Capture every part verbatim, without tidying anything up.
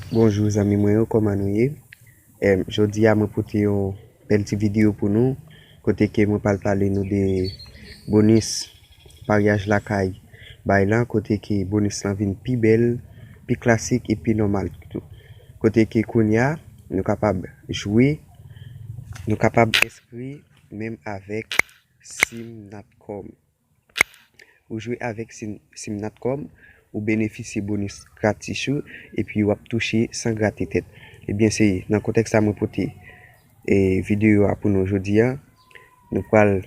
Bonjou zanmi mwen yo, kòman nou ye? Em, jodi a mwen pote yon bèl ti videyo pou nou, kote ke mwen pral pale nou de bonis paryaj lakay bay lan, kote ke bonis lan vin pi bèl, pi klasik e pi nòmal tou. Kote ke kounye a, nou kapab jwe, nou kapab enskri menm avèk Sim Natcom. Ou jwe avèk Sim, Sim Natcom, ou benefisye bonis gratis yo, epi w ap touche san grate tèt. Ebyen, se nan kontèks sa mwen pote, e, videyo a pou nou jodi a. Nou pral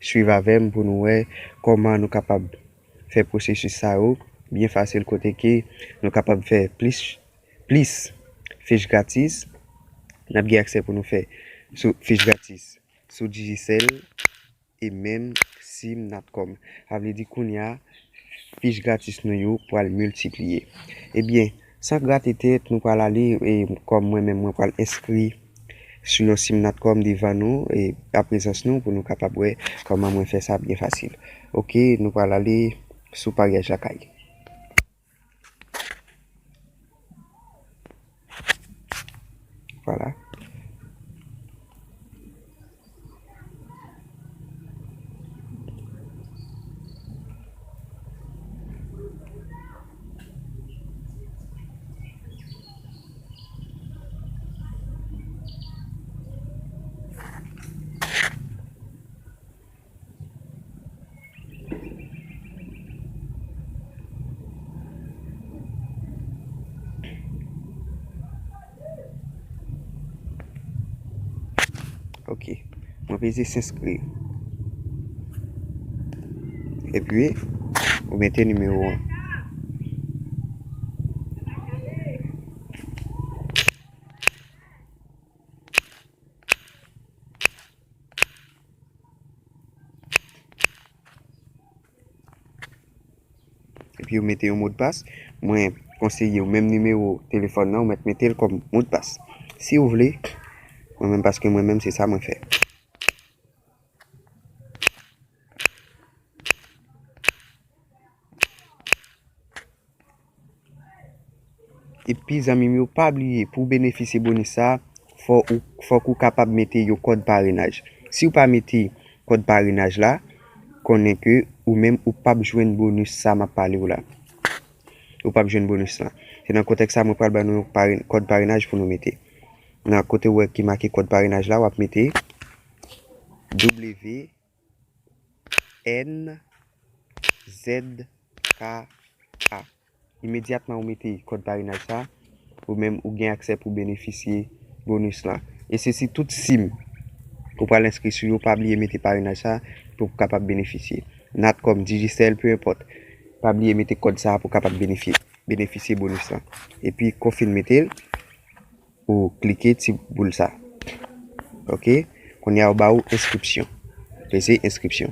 swiv avè m pou nou wè kòman nou kapab fè pwosesis sa yo byen fasil, kote ke nou kapab fè plis, plis fich gratis. N ap gen aksè pou nou fè sou fich gratis sou Digicel e menm Sim Natcom. Sa vle di kounye a, fich gratis nou yo pral miltipliye. Ebyen, san grate tèt, nou pral ale, e, kòm mwen menm, mwen pral enskri sou yon Sim Natcom devan nou, e, a prezans nou, pou nou kapab wè kòman mwen fè sa byen fasil. Oke, nou pral ale sou paryaj lakay. Vwala. Ok. Mwen peze s'inscrire. Epi, ou mete nimewo an. Epi ou mete yon modpas. Mwen konseye w menm nimewo telefòn nan, ou mèt mete l kòm modpas. Si w vle, mwen menm, paske mwen menm, se sa mwen fè. Epi, zanmi m yo, pa bliye, pou w benefisye bonis sa, fò ou, fòk ou kapab mete yon kòd parenaj. Si w pa mete kòd parenaj la, konnen ke ou menm ou p ap jwenn bonis sa m ap pale w la. Ou p ap jwenn bonis la. Se nan kontèks sa, mwen pral ban nou yon pare-, kòd parenaj pou nou mete. Nan kote w wè ki make kòd parenaj la, w ap mete W N Z K A. Imedyatman ou mete kòd parenaj sa, ou menm ou gen aksè pou benefisye bonis lan. E se si tout sim ou pral enskri sou yo, pa bliye mete parenaj sa pou w kapab benefisye. Natcom, Digicel, peu importe. Pa bliye mete kòd sa pou w kapab benefye-, benefisye bonis lan. Epi, konfime l. Ou klike ti boul sa. Ok. Kounye a, yo ba ou enskripsyon. Peze enskripsyon.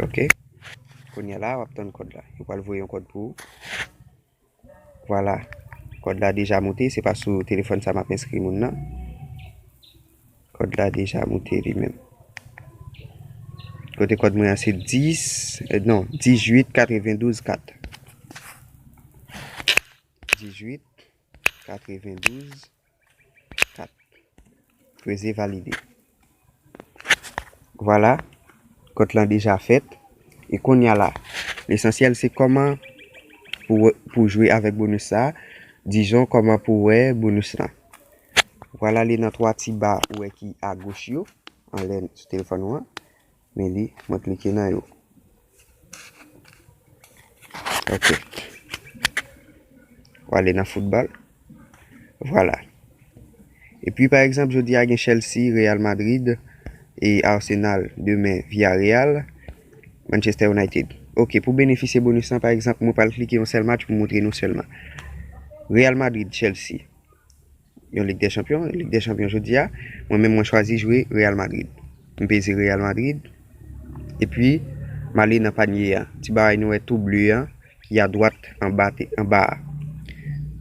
Ok. Kounye a la, w ap tann kòd la. Yo pral voye yon kòd pou ou. Vwala. Kòd la deja moute, se pa sou telefòn sa m ap enskri moun nan. Kòd la deja moute li menm. Kote kòd mwen an se dis, eh, non, dizuit katrevendouz kat. Dizuit katrevendouz kat. Peze valide. Vwala, kont lan deja fèt. E kounye a la, lesansyèl se kòman pou, pou jwe avèk bonis sa. Dijon, kòman pou wè bonis lan. Vwala, li nan twa ti ba ou wè ki agoch yo, anlè sou telefòn ou an. Men li, mwen klike nan yo. Ok. W ale nan foutbòl. Vwala. Epi, pa egzanp, jodi a gen Chelsea, Real Madrid e Arsenal. Demen, Villarreal, Manchester United. Ok, pou benefisye bonis lan, pa egzanp, mwen pral klike yon sèl match pou montre nou sèlman. Real Madrid, Chelsea. Yon Lig dè Chanpyon, Lig dè Chanpyon jodi a. Mwen menm, mwen chwazi jwe Real Madrid. M peze Real Madrid. Epi, m ale nan panye a. Ti bagay nou wè tou ble a, ki adwat anba te-, anba a.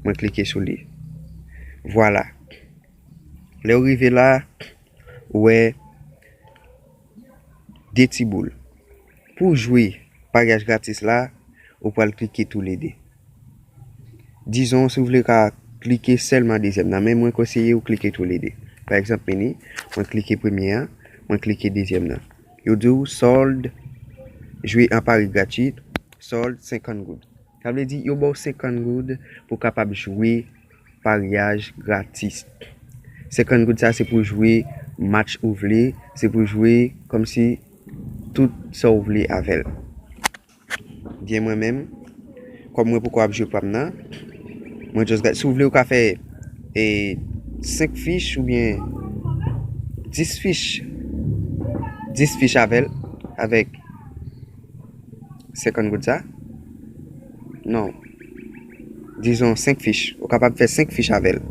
Mwen klike sou li. Vwala. Lè w rive la, ou wè de ti boul. Pou w jwe paryaj gratis la, ou pral klike toulede. Dizon, si w vle, w ka klike sèlman dezyèm nan, men mwen konseye w klike toulede. Pa egzanp, mini, mwen klike premye a, mwen klike dezyèm nan. Yo di w sòld, jwe an pari gratwit, sòld senkant goud. Sa vle di, yo ba w senkant goud pou w kapab jwe paryaj gratis. Senkant goud sa, se pou jwe match ou vle, se pou jwe kòmsi tout sa w vle avè l. Byen mwen menm, kòm mwen poko ap jwe pa m nan, mwen just gade. Si w vle, ou ka fè e, senk fich oubyen dis fich. Dis fich avè l, avèk senkant goud sa. Non. Dizon senk fich. Ou kapab fè senk fich avè l.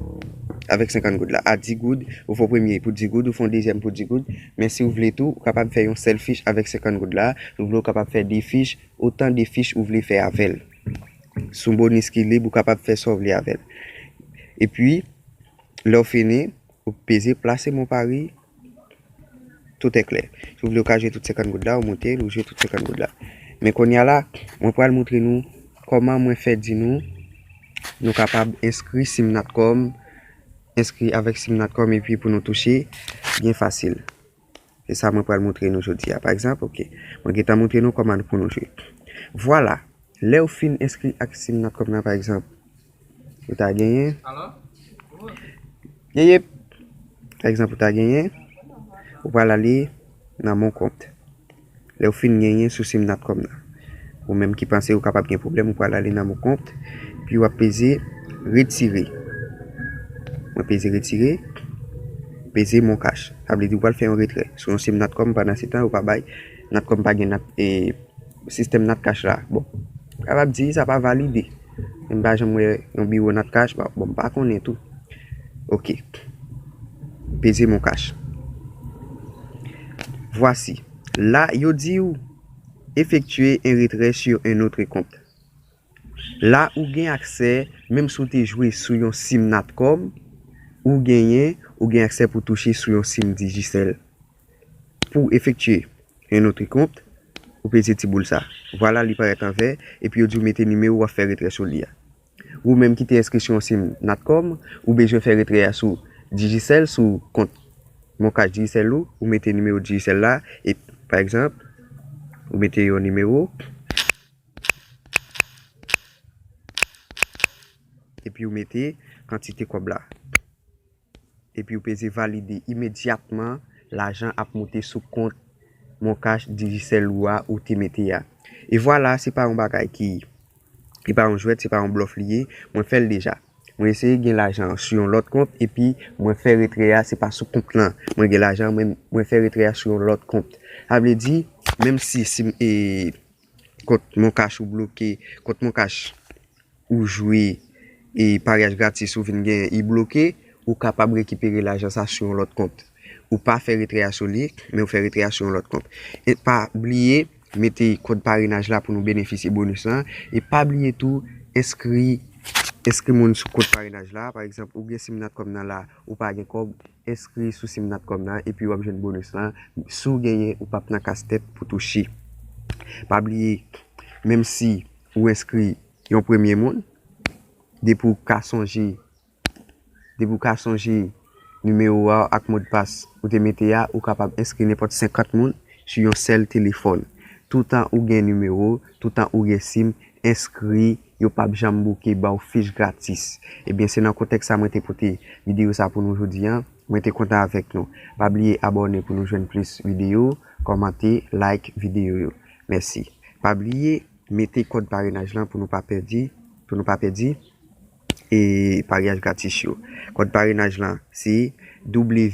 Avèk senkant goud la. A dis goud, ou fè w premye pou dis goud, ou fè w dezyèm pou dis goud. Men si w vle tou, ou kapab fè yon sèl fich avèk senkant goud la. Si w vle, ou kapab fè de fich, otan de fich ou vle fè avè l. Se yon bonis ki lib, ou kapab fè sa w vle avè l. Epi, lè w fini, ou peze plase mon pari, tout est clair. Si w vle, ou ka jwe tout senkant goud la, ou monte l, ou jwe tout senkant goud la. Men kounye a la, mwen pral montre nou kòman mwen fè di nou, nou kapab enskri sim natcom, enskri avèk sim natcom epi pou nou touche, byen fasil. Se sa mwen pral montre nou jodi a. Pa egzanp, oke. Mwen gentan montre nou kòman pou nou jwe. Vwala. Lè w fin enskri ak sim natcom nan, pa egzanp, ou ta genyen. Yeyep. Pa egzanp, ou ta genyen. Ou pral ale nan mon kont. Lè w fin genyen sou sim natcom nan. Ou menm ki panse ou kapab gen pwoblèm, ou pral ale nan mon kont. Pi w ap peze retire. Mwen peze retire. Peze mon cash. Sa vle di ou pral fè yon retrè. Sou yon sim natcom, pandan se tan, ou pa bay. Natcom pa gen nat, e, sistèm natcash la. Bon, kapab di sa pa valide. M pa janm wè yon biwo natcash, bon, m pa konnen tou. Oke. Peze mon cash. Voici. La, yo di w effectuer un retrait sur un autre compte. La, ou gen aksè, menm si w te jwe sou yon sim natcom, ou genyen, ou gen aksè pou touche sou yon sim Digicel. Pou efektye un autre compte, ou peze ti boul sa. Vwala, li parèt an vè, epi yo di w mete nimewo w ap fè retrè sou li a. Ou menm ki te enskri sou yon sim natcom, ou bezwen fè retrè a sou Digicel, sou kont MonCash Digicel ou, ou mete nimewo Digicel la, e, pa egzanp, ou mete yon nimewo, epi ou mete kantite kòb la. Epi ou peze valide, imedyatman, lajan ap moute sou kont MonCash Digicel ou a ou te mete a. E vwala, se pa yon bagay ki, se pa yon jwèt, se pa yon blòf li ye, mwen fè l deja. Mwen eseye gen lajan sou yon lòt kont, epi mwen fè retrè a, se pa sou kont lan mwen gen lajan, mwen, mwen fè retrè a sou yon lòt kont. Sa vle di, menm si, si, e, kont MonCash ou bloke, kont MonCash ou jwe, e paryaj gratis ou vin gen, li bloke, ou kapab rekipere lajan sa sou yon lòt kont. Ou pa fè retrè a sou li, men ou fè retrè a sou yon lòt kont. E pa bliye mete kòd parenaj la pou nou benefisye bonis lan. E pa bliye tou enskri, enskri moun sou kòd parenaj la. Pa egzanp, ou gen sim natcom nan la, ou pa gen kòb, enskri sou sim natcom nan, epi w ap jwenn bonis lan. Si w genyen, ou p ap nan kastèt pou touche. Pa bliye, menm si ou enskri yon premye moun, depi w ka sonje, depi w ka sonje nimewo a ak modpas ou te mete a, ou kapab enskri nenpòt senkant moun sou yon sèl telefòn. Toutan ou gen nimewo, toutan ou gen sim, enskri, yo p ap janm bouke ba w fich gratis. Ebyen, se nan kontèks sa mwen te pote videyo sa pou nou jodi a. Mwen te kontan avèk nou. Pa bliye abòne pou nou jwenn plis videyo, kòmante, like videyo yo. Mèsi. Pa bliye mete kòd parenaj lan pou nou pa pèdi, pou nou pa pèdi, e paryaj gratis yo. Kòd parenaj lan se W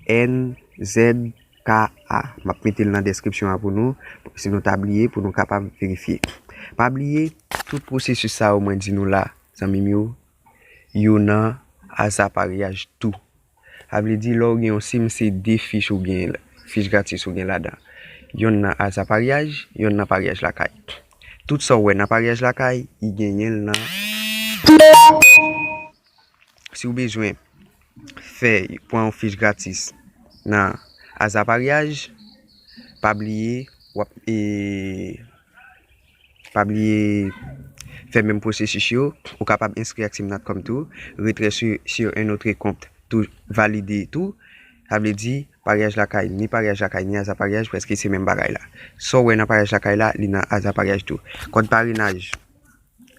N Z K A. M ap mete l nan deskripsyon an pou nou, si nou ta bliye, pou nou kapab verifye. Pa bliye, tout pwosesis sa yo mwen di nou la, zanmi m yo, yo nan aza paryaj tou. Sa vle di, lè w gen yon sim, se de fich ou gen, fich gratis ou gen ladan. Yonn nan aza paryaj, yonn nan paryaj lakay. Tout sa w wè nan paryaj lakay, li genyen l nan. Si w bezwen fè, pran yon fich gratis nan aza paryaj, pa bliye, w ap, e, pa bliye fè menm pwosesis yo. Ou kapab enskri ak Simnat kòm tou, retrait sur, sur un autre compte tou valide tou. Sa vle di, paryaj lakay, ni paryaj lakay, ni aza paryaj, prèske se menm bagay la. Sa w wè nan paryaj lakay la, li nan aza paryaj tou. Kòd parenaj,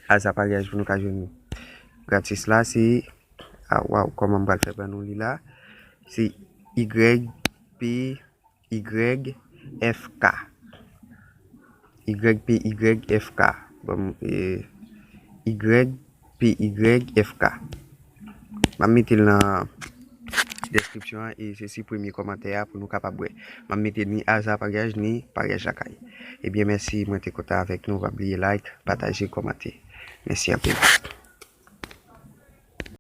aza paryaj pou nou ka jwenn li gratis la, se, ah, waw, kòman m pral fè ban nou li la? Se Y P Y F K. Y P Y F K. Bon, e, Y P Y F K. M ap mete l nan deskripsyon an e se si premye kòmantè a pou nou kapab wè. M ap mete ni aza paryaj ni paryaj lakay. Ebyen, mèsi, mwen te kontan avèk nou. Pa bliye like, pataje, kòmante. Mèsi anpil.